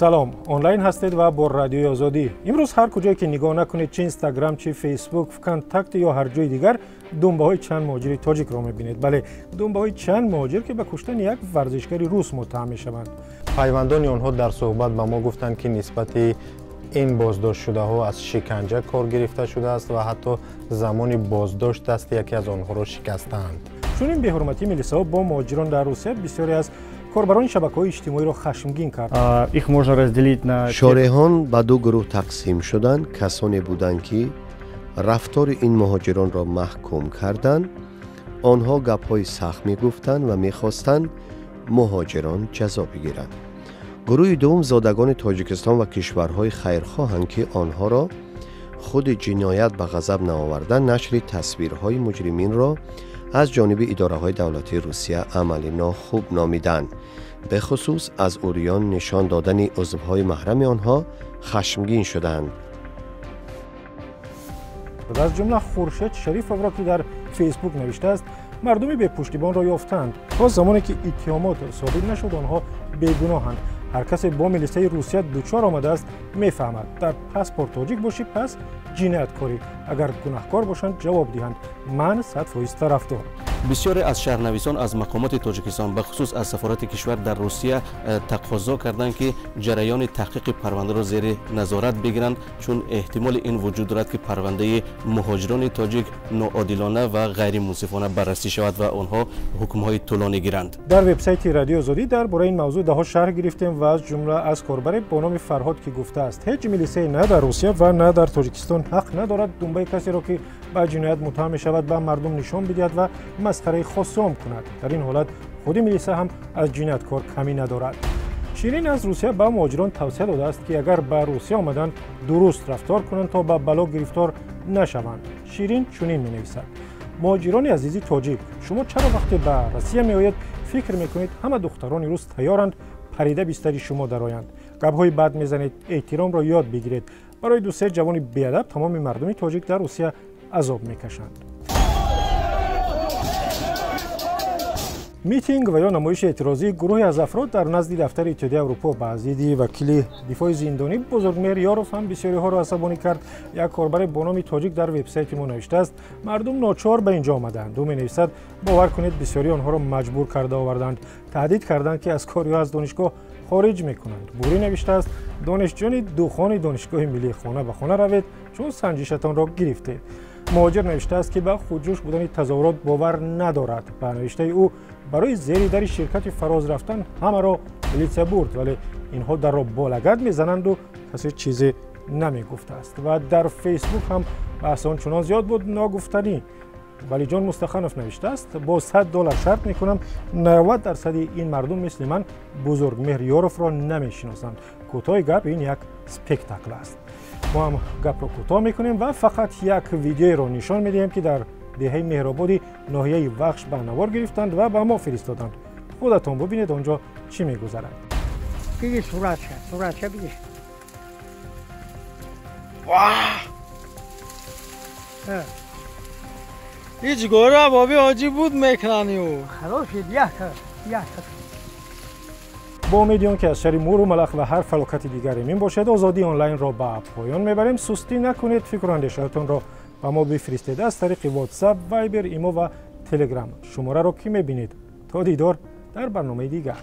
Салом, онлайн ҳастед ва бо Радиои Озодӣ. Имрӯз ҳар куҷое ки нигоҳ накунед, чи Инстаграм, чи Фейсбук, ВКонтакте ё ҳар ҷои дигар, думбаҳои чанд муҳоҷири тоҷикро мебинед. Бале, думбаҳои чанд муҳоҷир, ки ба куштани як варзишгари рус муттаҳам мешаванд. Пайвандони онҳо дар суҳбат ба мо гуфтанд, ки нисбати ин боздоштшудаҳо аз шиканҷа кор гирифта шудааст ва ҳатто замони боздошт дасти яке аз онҳоро шикастаанд. Чунин беҳурматии милисаҳо бо муҳоҷирон дар Русия бисёре аз корбарони шабакаҳои иҷтимоиро хашмгин кард. Их можно разделить на Шореҳон ба ду гурӯҳ тақсим шуданд. Касоне буданд, ки рафтори ин муҳоҷиронро маҳкум карданд. Онҳо гапҳои сахт мегуфтанд ва мехостанд муҳоҷирон ҷазо бигиранд. Гурӯҳи дуввум зодагони Тоҷикистон ва кишварҳои хайрхоҳанд, ки онҳоро худи ҷиноят ба ғазаб наоварда, нашри тасвирҳои муҷриминро аз ҷониби идораҳои давлатии Русия амали нохуб номиданд. Бехусус аз уриён нишон додани узвҳои маҳрами онҳо хашмгин шуданд. Аз ҷумла Хуршед Шарифовро, ки дар Фейсбук навиштааст: «Мардуми бепуштибонро ёфтанд. То замоне ки иттиҳомот собит нашуд, онҳо бегуноҳанд. Ҳар касе бо милисаи Русия дучор омадааст, мефаҳмад. Дар паспорт тоҷик бошӣ, пас ҷинояткорӣ. Агар гунаҳкор бошанд, ҷавоб диҳанд. Ман 100% тарафдор». Бисёре аз шаҳрнависон аз мақомоти Тоҷикистон, бахусус аз сафорати кишвар дар Русия, тақозо карданд, ки ҷараёни таҳқиқи парвандаро зери назорат бигиранд, чун эҳтимоли ин вуҷуд дорад, ки парвандаи муҳоҷирони тоҷик ноодилона ва ғайримунсифона баррасӣ шавад ва онҳо ҳукмҳои тӯлонӣ гиранд. Дар вебсайти Радиои Озодӣ дар бораи ин мавзӯъ даҳо шарҳ гирифтем ва аз ҷумла аз корбаре бо номи Фарҳод, ки гуфтааст: «Ҳеҷ милисае на дар Русия ва на дар Тоҷикистон ҳақ надорад думбаи касеро, ки ба ҷиноят муттаҳам мешавад, ба мардум нишон бидиҳад ва масхараи хосом кунад. Дар ин ҳолат худи милиса ҳам аз ҷинояткор камӣ надорад». Ширин аз Русия ба муҳоҷирон тавсия додааст, ки агар ба Русия омаданд, дуруст рафтор кунанд, то ба бало гирифтор нашаванд. Ширин чунин менависад: «Муҳоҷирони азизи тоҷик, шумо чаро вақте ба Россия меоед, фикр мекунед, ҳама духтарони рус тайёранд парида бистари шумо дароянд? Гапҳои бад мезанед. Эҳтиромро ёд бигиред. Барои дусе ҷавони беадаб тамоми мардуми тоҷик дар Русия азоб мекашанд». Митинг ва ё намоиши эътирозии гурӯҳе аз афрод дар назди дафтари Иттиҳодияи Аврупо ба зидди вакили дифои зиндонӣ Бузургмеҳр Ёров ҳам бисёриҳоро асабонӣ кард. Як корбаре бо номи Тоҷик дар вебсайти мо навиштааст: «Мардум ночор ба ин ҷо омаданд». Ӯ менависад: «Бовар кунед, бисёри онҳоро маҷбур карда оварданд, таҳдид карданд, ки аз кор ё аз донишгоҳ хориҷ мекунанд». Бурӣ навиштааст: «Донишҷӯёни духони Донишгоҳи миллӣ, хона ба хона равед, чун санҷишатонро гирифтед». Муҳоҷир навиштааст, ки ба хуҷӯш будани тазоҳурот бовар надорад. Ба навиштаи ӯ, барои зери дари ширкати Фароз рафтан ҳамаро милитсия бурд, вале инҳо дарро бо лагад мезананду касе чизе намегуфтааст. Ва дар Фейсбук ҳам баҳс он чунон зиёд буд, ногуфтанӣ. Валиҷон Мустаханов навиштааст: «Бо 100 доллар шарт мекунам, 90 дарсади ин мардум мисли ман Бузургмеҳр Ёровро намешиносанд. Кӯтоҳи гап, ин як спектакл аст». Мо ҳам гапро кӯтоҳ мекунем ва фақат як видеоеро нишон медиҳем, ки дар деҳаи Меҳрободи ноҳияи Вахш ба навор гирифтанд ва ба мо фиристоданд. Худатон бубинед, он ҷо чӣ мегузарад. Бигир суратша, суратша бигир. Вах! Ҳа. Ҳеҷ гора боби ҳоҷӣ буд мекунани ӯ. Халос шид, якта, якта. Бо умеди он ки аз шарри муру малах ва ҳар фалокати дигар эмин бошед, Озодӣ онлайнро ба поён мебарем. Сустӣ накунед, фикру андешаатонро ба мо бифиристед аз тариқи WhatsApp, Viber, Имо ва Telegram, шумораро ки мебинед. То дидор дар барномаи дигар.